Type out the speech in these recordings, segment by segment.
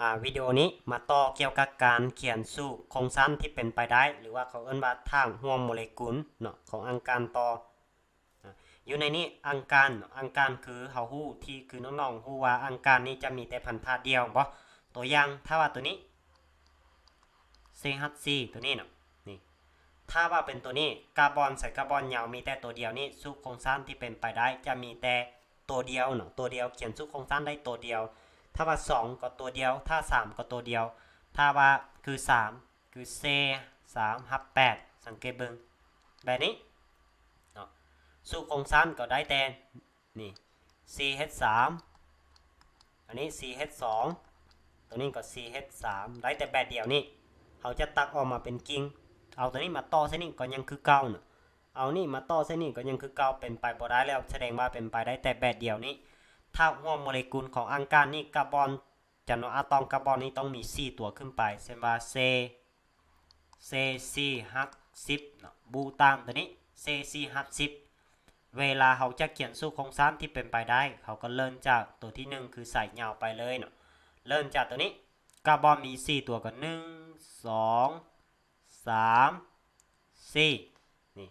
ອາ ວິດີໂອນີ້ມາຕໍ່ກ່ຽວກັບການຂຽນສູດໂຄງສ້ານທີ່ເປັນໄປໄດ້ ຫຼືວ່າເຂົາເອີ້ນວ່າທາງຮ່ວມໂມເລກຸນເນາະ ຂອງອັງການຕໍ່. ອາ ຢູ່ໃນນີ້ອັງການເນາະ ອັງການຄືເຮົາຮູ້ທີ່ ຄືນ້ອງໆຮູ້ວ່າອັງການນີ້ຈະມີແຕ່ພັນທະດຽວແມ່ນບໍ່? ຕົວຢ່າງ ຖ້າວ່າຕົວນີ້ ເຊ ຮັກ ສີ່ ຕົວນີ້ເນາະ ນີ້ ຖ້າວ່າເປັນຕົວນີ້ ກາບອນໃສ່ກາບອນຍາວມີແຕ່ຕົວດຽວນີ້ ສູດໂຄງສ້ານທີ່ເປັນໄປໄດ້ຈະມີແຕ່ຕົວດຽວເນາະ ຕົວດຽວ ຂຽນສູດໂຄງສ້ານໄດ້ຕົວດຽວ. ຖ້າວ່າສອງກໍຕົວດຽວ ຖ້າສາມກໍຕົວດຽວ ຖ້າວ່າຄືສາມ ຄື ເຊ ສາມ ຮັບ ແປດ ສັງເກດເບິ່ງແບບນີ້ເນາະ ສູດໂຄງສ້ານກໍໄດ້ແຕ່ນີ້ ສີ່ ເຮັດ ສາມ ອັນນີ້ ສີ່ ເຮັດ ສອງ ຕົວນີ້ກໍ ສີ່ ເຮັດ ສາມ ໄດ້ແຕ່ແບບດຽວນີ້ ເຮົາຈະຕັດອອກມາເປັນກິ່ງ ເອົາຕົວນີ້ມາຕໍ່ໃສ່ນີ້ກໍຍັງຄືເກົ່າເນາະ ເອົານີ້ມາຕໍ່ໃສ່ນີ້ກໍຍັງຄືເກົ່າ ເປັນໄປບໍ່ໄດ້ແລ້ວ ສະແດງວ່າເປັນໄປໄດ້ແຕ່ແບບດຽວນີ້. ທາດຮ່ວມໂມເລກຸນຂອງອັງການນີ້ ກາບອນຈຳນວນອາຕອມກາບອນນີ້ຕ້ອງມີສີ່ຕົວຂຶ້ນໄປ ເຊັ່ນວ່າ ເຊ ເຊ ສີ່ ຮັກ ສິບ ເນາະ ບູຕາມຕົວນີ້ ເຊ ສີ່ ຮັກ ສິບ ເວລາເຮົາຈະຂຽນສູດໂຄງສ້ານທີ່ເປັນໄປໄດ້ ເຮົາກໍເລີ່ມຈາກຕົວທີໜຶ່ງ ຄືສາຍຍາວໄປເລີຍເນາະ ເລີ່ມຈາກຕົວນີ້ ກາບອນມີສີ່ຕົວກໍ ໜຶ່ງ ສອງ ສາມ ສີ່ ນີ້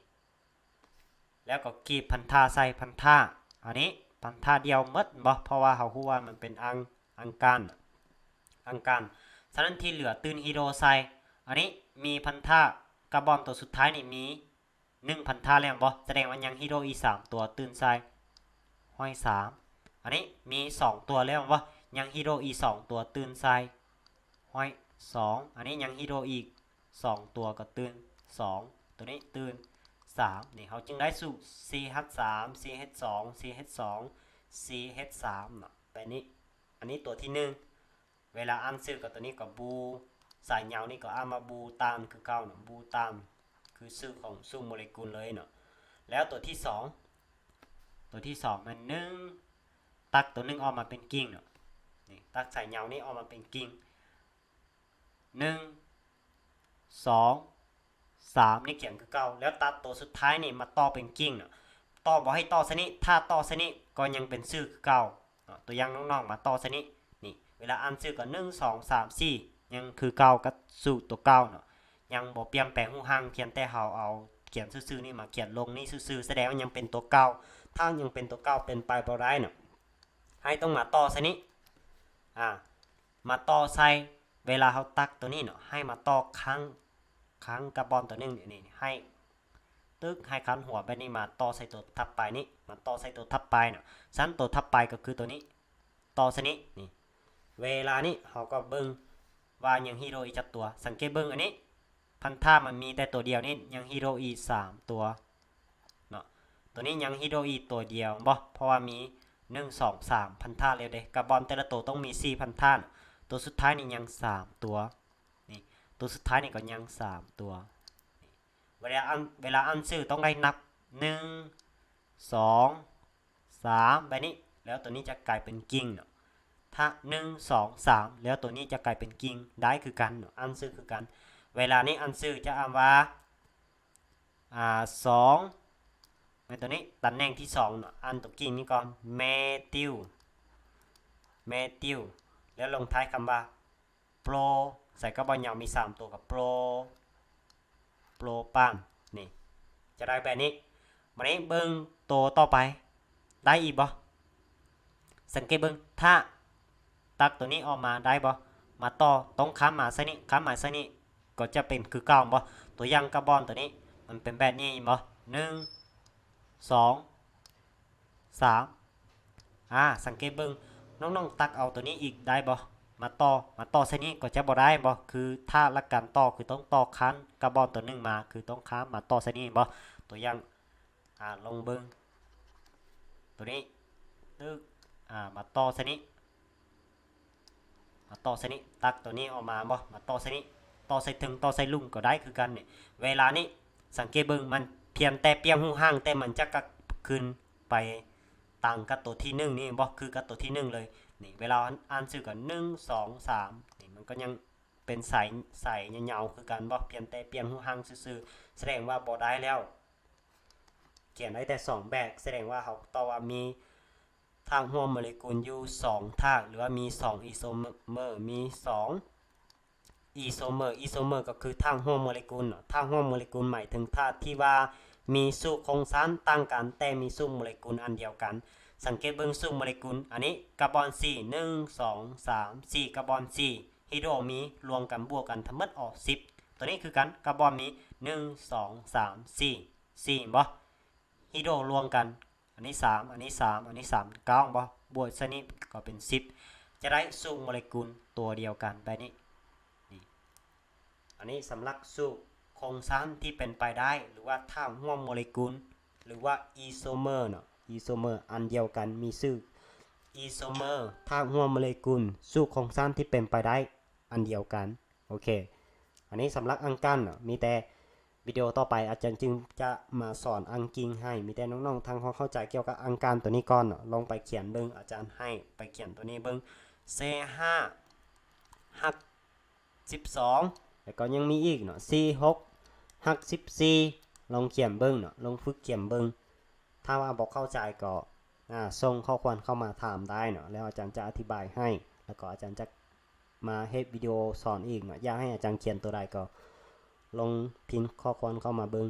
ແລ້ວກໍກີບພັນທະໃສ່ ພັນທະ ອັນນີ້ພັນທະດຽວໝົດບໍ່ ເພາະວ່າເຮົາຮູ້ວ່າມັນເປັນອັງ ອັງການ ອັງການ ສະນັ້ນທີ່ເຫຼືອຕື່ມຊີໂຣໃສ່ ອັນນີ້ມີພັນທະ ກາບອນຕົວສຸດທ້າຍນີ້ມີໜຶ່ງພັນທະແລ້ວບໍ່ ສະແດງວ່າຍັງຊີໂຣອີກສາມຕົວຕື່ມໃສ່ ຮ້ອຍສາມ ອັນນີ້ມີສອງຕົວແລ້ວບໍ່ ຍັງຮີໂຣອີກສອງຕົວຕື່ມໃສ່ ຮ້ອຍສອງ ອັນນີ້ຍັງຮີໂຣອີກສອງຕົວກໍຕື່ມສອງ ຕົວນີ້ຕື່ມສາມ ນີ້ເຮົາຈຶ່ງໄດ້ສູດ ຊີເຮັດສາມ ຊີເຮັດສອງ ຊີເຮັດສອງ ຊີເຮັດສາມເນາະ ແບບນີ້ ອັນນີ້ຕົວທີໜຶ່ງ ເວລາອ່ານຊື່ກັບຕົວນີ້ກໍບູ ສາຍຍາວນີ້ກໍອ່ານວ່າບູຕານຄືເກົ່າເນາະ ບູຕານ ຄືຊື່ຂອງສູດໂມເລກຸນເລີຍເນາະ ແລ້ວຕົວທີສອງ ຕົວທີສອງແມ່ນ ໜຶ່ງ ຕັດຕົວໜຶ່ງອອກມາເປັນກິ່ງເນາະ ນີ້ ຕັດສາຍຍາວນີ້ອອກມາເປັນກິ່ງ ໜຶ່ງ ສອງ ສາມ ນີ້ຂຽນຄືເກົ່າ ແລ້ວຕັດຕົວສຸດທ້າຍນີ້ມາຕໍ່ເປັນກິ່ງເນາະ ຕໍ່ບໍ່ໃຫ້ຕໍ່ໃສ່ນີ້ ຖ້າຕໍ່ໃສ່ນີ້ກໍຍັງເປັນຊື່ຄືເກົ່າເນາະ ຕົວຢ່າງນ້ອງໆມາຕໍ່ໃສ່ນີ້ ນີ້ ເວລາອ່ານຊື່ກໍ ໜຶ່ງ ສອງ ສາມ ສີ່ ຍັງຄືເກົ່າກັບສູດຕົວເກົ່າເນາະ ຍັງບໍ່ປ່ຽນແປງຮູບຮ່າງ ພຽງແຕ່ເຮົາເອົາຂຽນຊື່ໆນີ້ມາຂຽນລົງນີ້ຊື່ໆ ສະແດງວ່າຍັງເປັນຕົວເກົ່າ ຖ້າຍັງເປັນຕົວເກົ່າເປັນໄປບໍ່ໄດ້ເນາະ ໃຫ້ຕ້ອງມາຕໍ່ໃສ່ນີ້ ອາ ມາຕໍ່ໃສ່ ເວລາເຮົາຕັດຕົວນີ້ເນາະ ໃຫ້ມາຕໍ່ຂ້າງ ຂ້າງກາບອນຕົວໜຶ່ງນີ້ ໃຫ້ຕຶກ ໃຫ້ຄັນຫົວແບບນີ້ ມາຕໍ່ໃສ່ຕົວຖັດໄປນີ້ ມາຕໍ່ໃສ່ຕົວຖັດໄປເນາະ ຊັ້ນຕົວຖັດໄປກໍຄືຕົວນີ້ ຕໍ່ໃສ່ນີ້ ນີ້ ເວລານີ້ເຮົາກໍເບິ່ງວ່າຍັງຮີໂຣອີກຈັກຕົວ ສັງເກດເບິ່ງອັນນີ້ ພັນທະມັນມີແຕ່ຕົວດຽວນີ້ ຍັງຮີໂຣອີກສາມຕົວເນາະ ຕົວນີ້ຍັງຮີໂຣອີກຕົວດຽວບໍ່ ເພາະວ່າມີ ໜຶ່ງ ສອງ ສາມ ພັນທະແລ້ວເດ້ ກາບອນແຕ່ລະໂຕຕ້ອງມີສີ່ພັນທະ ຕົວສຸດທ້າຍນີ້ຍັງສາມຕົວ ນີ້ ຕົວສຸດທ້າຍນີ້ກໍຍັງສາມຕົວ ນີ້ ເວລາອ່ານ ເວລາອ່ານຊື່ຕ້ອງໄດ້ນັບ ໜຶ່ງ ສອງ ສາມ ແບບນີ້ ແລ້ວຕົວນີ້ຈະກາຍເປັນກິ່ງເນາະ ຖ້າ ໜຶ່ງ ສອງ ສາມ ແລ້ວຕົວນີ້ຈະກາຍເປັນກິ່ງ ໄດ້ຄືກັນເນາະ ອ່ານຊື່ຄືກັນ ເວລານີ້ອ່ານຊື່ຈະອ່ານວ່າ ອາ ສອງ ແມ່ນຕົວນີ້ ຕຳແໜ່ງທີສອງເນາະ ອ່ານຕົວກິ່ງນີ້ກ່ອນ ແມຕິວ ແມຕິວ ແລ້ວລົງທ້າຍຄຳວ່າ ໂປຣ ໃສ່ກັບບໍ່ຍາວມີສາມຕົວກໍໂປຣ ໂປຣປານ ນີ້ ຈະໄດ້ແບບນີ້ ບາດນີ້ເບິ່ງໂຕຕໍ່ໄປ ໄດ້ອີກບໍ່? ສັງເກດເບິ່ງ ຖ້າຕັດຕົວນີ້ອອກມາໄດ້ບໍ່? ມາຕໍ່ ຕ້ອງຂ້າມມາໃສ່ນີ້ ຂ້າມມາໃສ່ນີ້ ກໍຈະເປັນຄືເກົ່າແມ່ນບໍ່? ຕົວຢ່າງກາບອນຕົວນີ້ ມັນເປັນແບບນີ້ແມ່ນບໍ່? ໜຶ່ງ ສອງ ສາມ ອາ ສັງເກດເບິ່ງ ນ້ອງໆຕັດເອົາຕົວນີ້ອີກໄດ້ບໍ່? ມາຕໍ່ ມາຕໍ່ໃສ່ນີ້ກໍຈະບໍ່ໄດ້ແມ່ນບໍ່? ຄືຖ້າຫຼັກການຕໍ່ ຄືຕ້ອງຕໍ່ຂັ້ນກາບອນຕົວໜຶ່ງມາ ຄືຕ້ອງຂ້າມມາຕໍ່ໃສ່ນີ້ແມ່ນບໍ່? ຕົວຢ່າງ ອາ ລອງເບິ່ງ ຕົວນີ້ ຕຶກ ອາ ມາຕໍ່ໃສ່ນີ້ ມາຕໍ່ໃສ່ນີ້ ຕັດຕົວນີ້ອອກມາບໍ່? ມາຕໍ່ໃສ່ນີ້ ຕໍ່ໃສ່ເທິງ ຕໍ່ໃສ່ລຸ່ມກໍໄດ້ຄືກັນນີ້ ເວລານີ້ ສັງເກດເບິ່ງ ມັນພຽງແຕ່ປ່ຽນຮູບຮ່າງ ແຕ່ມັນຈະກັບຄືນໄປຕ່າງກັບຕົວທີໜຶ່ງນີ້ແມ່ນບໍ່? ຄືກັບຕົວທີໜຶ່ງເລີຍ ນີ້ ເວລາອ່ານຊື່ກໍ ໜຶ່ງ ສອງ ສາມ ນີ້ ມັນກໍຍັງເປັນສາຍ ສາຍຍາວໆຄືກັນບໍ່? ພຽງແຕ່ປ່ຽນຮູບຮ່າງຊື່ໆ ສະແດງວ່າບໍ່ໄດ້ແລ້ວ ຂຽນໄດ້ແຕ່ສອງແບບ ສະແດງວ່າເຮົາຕອບວ່າມີ ທາດຮ່ວມໂມເລກຸນຢູ່ສອງທາດ ຫຼືວ່າມີສອງອີໂຊເມີ ມີສອງອີໂຊເມີ. ອີໂຊເມີກໍຄືທາດຮ່ວມໂມເລກຸນເນາະ. ທາດຮ່ວມໂມເລກຸນໝາຍເຖິງທາດທີ່ວ່າມີສູດຄົງຊັ້ນຕ່າງກັນ ແຕ່ມີສູດໂມເລກຸນອັນດຽວກັນ. ສັງເກດເບິ່ງສູດໂມເລກຸນ ອັນນີ້ກາບອນສີ່ ໜຶ່ງ ສອງ ສາມ ສີ່ ກາບອນສີ່ ຮີໂດຣມີລວມກັນບວກກັນທັງໝົດອອກສິບ. ຕົວນີ້ຄືກັນ ກາບອນມີ ໜຶ່ງ ສອງ ສາມ ສີ່ ສີ່ ເຫັນບໍ່? ຮີໂດຣລວມກັນ ອັນນີ້ສາມ ອັນນີ້ສາມ ອັນນີ້ສາມ ເກົ້າ ເຫັນບໍ່? ບວກໃສ່ນີ້ກໍເປັນສິບ ຈະໄດ້ສູດໂມເລກຸນຕົວດຽວກັນແບບນີ້. ນີ້ ອັນນີ້ສຳລັບສູດຄົງຊັ້ນທີ່ເປັນໄປໄດ້ ຫຼືວ່າທາດຮ່ວມໂມເລກຸນ ຫຼືວ່າອີໂຊເມີເນາະ. ອີໂຊເມີອັນດຽວກັນ ມີຊື່ອີໂຊເມີ ທາດຮ່ວມໂມເລກຸນ ສູດຄົງຊັ້ນທີ່ເປັນໄປໄດ້ອັນດຽວກັນ. ໂອເຄ ອັນນີ້ສຳລັບອັງການເນາະ. ມີແຕ່ວິດີໂອຕໍ່ໄປອາຈານຈຶ່ງຈະມາສອນອ້າງອີງໃຫ້. ມີແຕ່ນ້ອງໆທາງຫ້ອງເຂົ້າໃຈກ່ຽວກັບອັງການຕົວນີ້ກ່ອນເນາະ. ລົງໄປຂຽນເບິ່ງ ອາຈານໃຫ້ໄປຂຽນຕົວນີ້ເບິ່ງ ເສດຫ້າ ຫັກສິບສອງ ແລ້ວກໍຍັງມີອີກເນາະ ສີ່ ຫົກ ຫັກສິບສີ່ ລອງຂຽນເບິ່ງເນາະ ລອງຝຶກຂຽນເບິ່ງ. ຖ້າວ່າບໍ່ເຂົ້າໃຈກໍ ອາ ສົ່ງຂໍ້ຄວາມເຂົ້າມາຖາມໄດ້ເນາະ ແລ້ວອາຈານຈະອະທິບາຍໃຫ້ ແລ້ວກໍອາຈານຈະມາເຮັດວິດີໂອສອນອີກເນາະ. ຢາກໃຫ້ອາຈານຂຽນຕົວໃດກໍລອງພິມຂໍ້ຄວາມເຂົ້າມາເບິ່ງ.